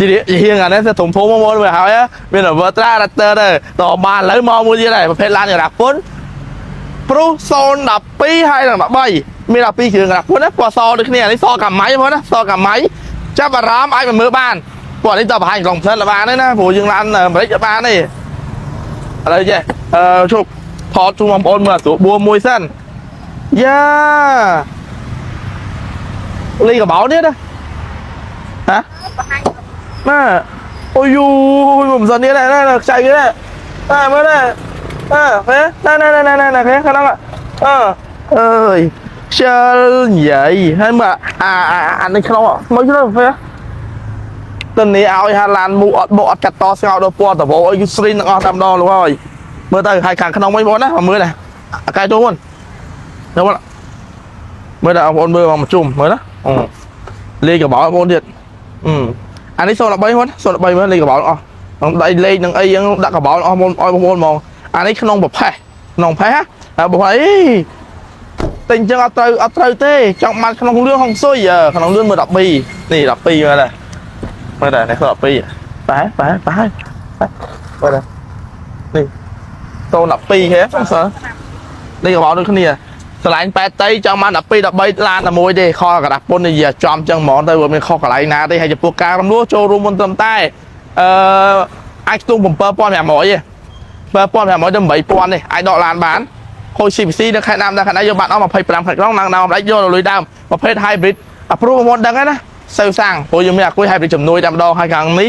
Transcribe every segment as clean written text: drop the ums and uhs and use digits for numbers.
ជារៀងអានេះធំធំមកមកហើយមាន Vertra Raptor ទៅតបានឥឡូវមកមួយទៀតហើយប្រភេទឡានក្រាពុន Prius 012ហើយនឹង13មាន12គ្រឿងក្រាពុនណាពណ៌សដូចគ្នានេះសកាម៉ៃបងណាសកាម៉ៃចាប់អារម្មណ៍អាចមកមើលបានព្រោះនេះតបង្ហាញក្នុងផ្សិតបានទេណាព្រោះយើងឡានអាមេរិកបានទេឥឡូវចេះអឺជប់ថតជូនបងប្អូនមើលស្រួលបួមួយសិនយ៉ាលីកបោនេះណាហ៎ បង្ហាញ ណាអូយូមិនសិននេះណាណាខ្ចីគេណាអើមើលណាអើហេណាណាណាណាណាគេខាងហ្នឹងអើអើយខ្ជិលនិយាយហើយមើលអាអានេះក្នុងមកជ្រើហេតនេះឲ្យហាឡានមូអត់បកអត់កាត់តស្ងោដល់ពណ៌តវោអីគឺស្រីទាំងអស់តែម្ដងលោកហើយមើលទៅហើយខាងក្នុងវិញបងណាមើលណាអាកាយចូលមុនចូលមុនមើលដល់បងប្អូនមើលមកជុំមើលណាអូលេខកបោបងប្អូនទៀតអឺ អានេះ013ហ្នឹង013មើលលេខកបោអស់ក្នុងដៃលេខនឹងអីហ្នឹងដាក់កបោអស់មុនឲ្យបងប្អូនហ្មងអានេះក្នុងប្រផេះក្នុងផេះណាបងប្អូនអីទិញចឹងអត់ត្រូវអត់ត្រូវទេចង់បានក្នុងលឿងហុងស៊ុយក្នុងលឿងមើល12នេះ12មើលដែរមើលដែរនេះ12បែបែបែមើលដែរនេះ012ហេបងសើលេខកបោដូចគ្នាស្រឡាញ់ប៉ែតៃចង់បាន12 13ឡានតែមួយទេខកระដាស់ពុននិយាយចំចឹងហ្មងទៅវាមានខុសកន្លែងណាទេហើយចំពោះការរំលោះចូលរួមមុនត្រឹមតែអឺអាចខ្ទង់7500ទេ7500ទៅ8000នេះអាចដកឡានបានខូច CPC នៅខេត្តណាមដល់ខេត្តណាយកបានអស់25ខេត្តក្រុងឡើងដើមដាច់យកលុយដើមប្រភេទ hybrid អាព្រោះបងប្អូនដឹងហើយណាសូវសាំងព្រោះយើងមានអាគុយ hybrid ជំនួយតែម្ដងហើយខាងនេះ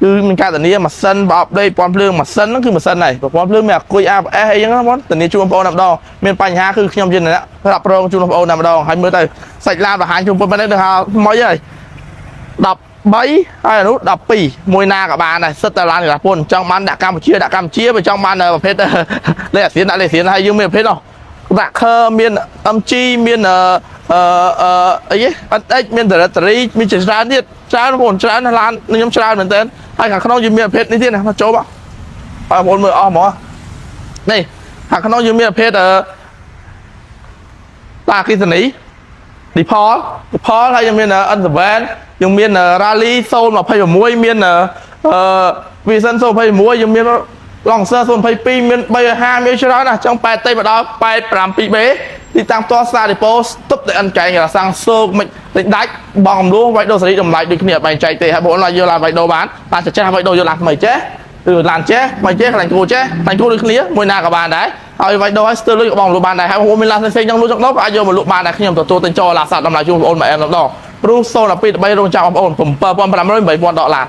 គឺមានការធានាម៉ាស៊ីនបោកដេកប្រព័ន្ធភ្លើងម៉ាស៊ីនហ្នឹងគឺម៉ាស៊ីនហើយប្រព័ន្ធភ្លើងមានអាគុយ ABS អីចឹងណាបងធានាជួនបងប្អូនតែម្ដងមានបញ្ហាគឺខ្ញុំជាអ្នករ៉ាប់រងជូនបងប្អូនតែម្ដងហើយមើលទៅសាច់ឡានបង្ហាញជូនប៉ុណ្ណេះទៅថាថ្មីហើយ13ហើយអានោះ12មួយណាក៏បានដែរសិតតែឡានក្រាពុនចង់បានដាក់កម្ពុជាដាក់កម្ពុជាបើចង់បានប្រភេទលេខអាស៊ានដាក់លេខអាស៊ានហើយយើងមានប្រភេទនោះដាក់ខើមាន MG មានអឺអឺអីគេ NX មាន Territory មានជាច្រើនទៀតច្រើនបងប្អូនច្រើនណាស់ឡានខ្ញុំច្រើនមែនទែនហើយខាងក្នុងយើងមានប្រភេទនេះទៀតណាមកចូលបងបងប្អូនមើលអស់ហ្មងនេះខាងក្នុងយើងមានប្រភេទអឺតាអគ្គិសនី Deepal Deepal ហើយយើងមាន N7 យើងមាន Rally 026មានអឺ Vision 021យើងមាន Lancer 022មាន350មានច្រើនណាស់ចង់8តិចមកដល់ 87B ទីតាំងផ្ទាល់ស្តារឌីប៉ូស្ទប់តែអិនកែងរសាំងសោកមិនដេញដាច់បងអំលោះវាយដូសេរីតម្លៃដូចគ្នាបែងចែកទេហើយបងប្អូនអាចយកឡានវាយដូបានបានចេះវាយដូយកឡានថ្មីចេះឬឡានចេះថ្មីចេះកន្លែងគោចេះកន្លែងគោដូចគ្នាមួយណាក៏បានដែរហើយវាយដូឲ្យស្ទើរលុយក៏បងលក់បានដែរហើយបងប្អូនមានឡានផ្សេងៗចង់លក់ចង់ដូរក៏អាចយកមកលក់បានដែរខ្ញុំទទួលទិញចូលឡានសាក់តម្លៃជូនបងប្អូនមួយអែមម្ដងព្រោះ012 13រងចាំបងប្អូន7500 8000ដុល្លារ